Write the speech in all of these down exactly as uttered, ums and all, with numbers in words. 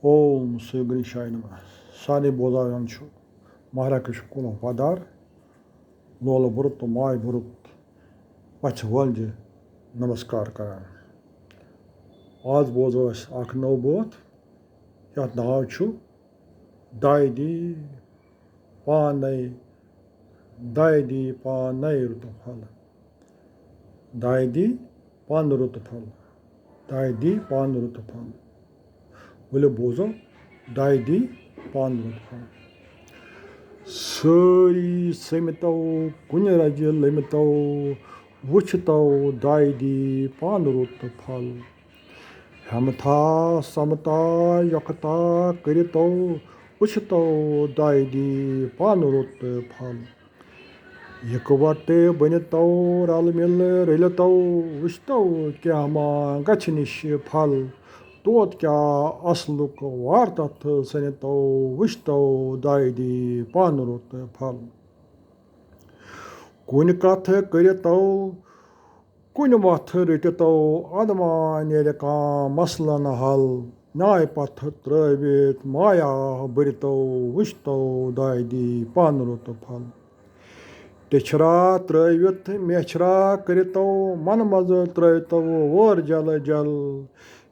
اوم سری گنیشاے نمہ۔ سارے بوزان چھُ مہراکش کُن وفادار، لولہٕ بوٚرُت تہٕ ماے بوٚرُت پژھِ وٲلجہِ نمسکار کران۔ آز بوزو أسۍ اکھ نٔو بٲتھ، یتھ ناو چھُ داے دی پانے، داے دی پانے رُت پھل۔ داے دی پانہٕ رُت پھل۔ داے دی پانہٕ رُت پھل۔ ؤلِو بوزو، داے دی پانہٕ رُت پھل۔ سٲری سٔمۍتو کُنہِ رَجہِ لٔمۍتو، وٕچھتو داے دی پانہٕ رُت پھل۔ ہٮ۪متھا سمتا یۄکھتا کٔرِتو، وٕچھتو داے دی پانہٕ رُت پھل۔ یکوٹہٕ بٔنِتو رل مِل رٔلِتو، وٕچھتو کیٛاہ ما گژھِ نِش پھل۔ توت کیٛاہ اصلُک وار تتھ سٔنِتو، وٕچھتو داے دی پانہٕ رُت پھل۔ کُنہِ کتھٕ کٔرِتو کُنہِ وتھٕ رٔٹِتو، ادٕ ما نیرِ کانٛہہ مسلہٕ نہٕ حل۔ نیاے پتھٕ ترٲوِتھ مایا بٔرِتو، وٕچھتو داے دی پانہٕ رُت پھل۔ ٹیچھرا ترٲوِتھ میچھرا کٔرِتو، من منٛز ترٲوِتو وٲر جل جل۔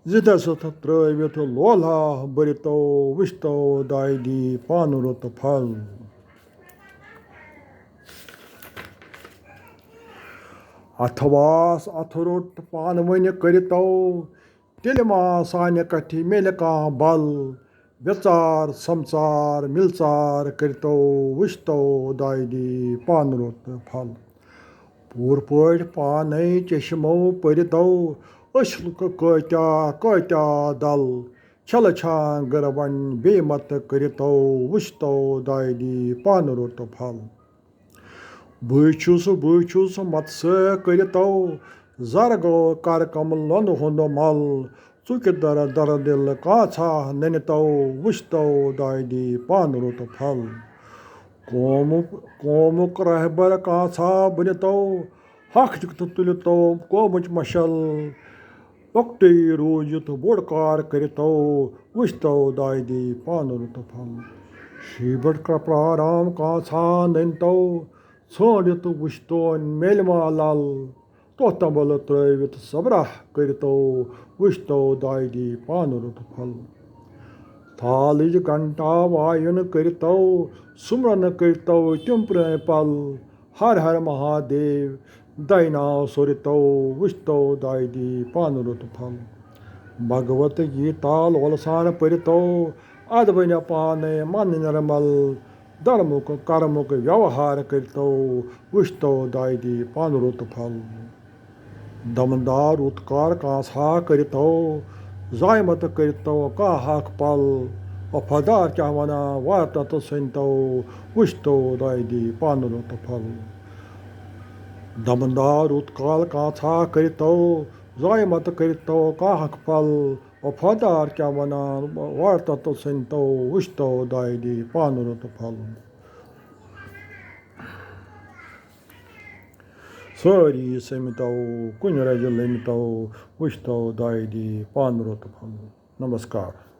زِدس ترٲوِتھ لولہٕ بٔرِتو، وٕچھتو داے دی پانہٕ رُت پھل۔ اتھواس اتھٕ روٚٹ پانہٕ ؤنۍ کٔرِتو، تیٚلہِ ما سانہِ کتھِ میلہِ کانٛہہ بل۔ ویژار سمژار مِلژار کٔرِتو، وٕچھتو داے دی پانہٕ رُت پھل۔ پوٗرٕ پٲٹھۍ پانے چشمو پٔرِتو، أسۍ لُکھ کٲتیٛاہ کٲتیٛاہ دل۔ چھلہٕ چھان گرٕ وۄنۍ بیٚیہِ متہٕ کٔرِتو، وٕچھتو داے دی پانہٕ رُت پھل۔ بٕے چھُس، بٕے چھُس متسہٕ کٔرِتو، زر گوٚو کر کملن ہُنٛد مل۔ ژُکہِ در در دل کانٛژھا نٔنِتو، وٕچھتو داے دی پانہٕ رُت پھل۔ قومُک، قومُک رہبر کانٛژھا بٔنِتو، حق دیُت تُلِتو قومٕچ مشل۔ لۄکٹُے روٗزِتھ بوٚڑ کار کٔرِتو، وٕچھتو داے دی پانہٕ رُت پھل۔ شیٖبٹ کرٛپرارام کانٛژھا نٔنۍتو، ژھٲنٛڈِتھ وٕچھتون میلہِ ما لل۔ توٚتھ تمبل ترٲوِتھ صبرہ کٔرِتو، وٕچھتو داے دی پانہٕ رُت پھل۔ تھالٕچ گھنٹا وایُن کٔرِتو، سُمرن کٔرِتو تِم پرٛٲنۍ پل۔ ہر ہر مہادیو داے ناو سوٚرِتو، وٕچھتو داے دی پانہٕ رُت پھل۔ بھگوت گیٖتا لولہٕ سان پٔرِتو، ادٕ بنہِ پانے من نرمل۔ دھرمُک کرمُک ویوہار کٔرِتو، وٕچھتو داے دی پانہٕ رُت پھل۔ دمدار رُت کار کانٛژھا کٔرِتو، زایہِ متہٕ کٔرِتو کانٛہہ اکھ پل۔ وفادار کیٛاہ ونان وارٕ تتھ سٔنۍتو، وٕچھتو داے دی پانہٕ رُت پھل۔ دمدار رُت کار کانٛژھا کٔرِتو، زایہِ متہٕ کٔرِتو کانٛہہ اکھ پل۔ وفادار کیٛاہ ونان وارٕ تتھ سٔنۍتو، وٕچھتو داے دی پانہٕ رُت پھل۔ سٲری سٔمۍتو کُنہِ رَزِ لٔمۍتو، وٕچھتو داے دی پانہٕ رُت پھل۔ نمسکار۔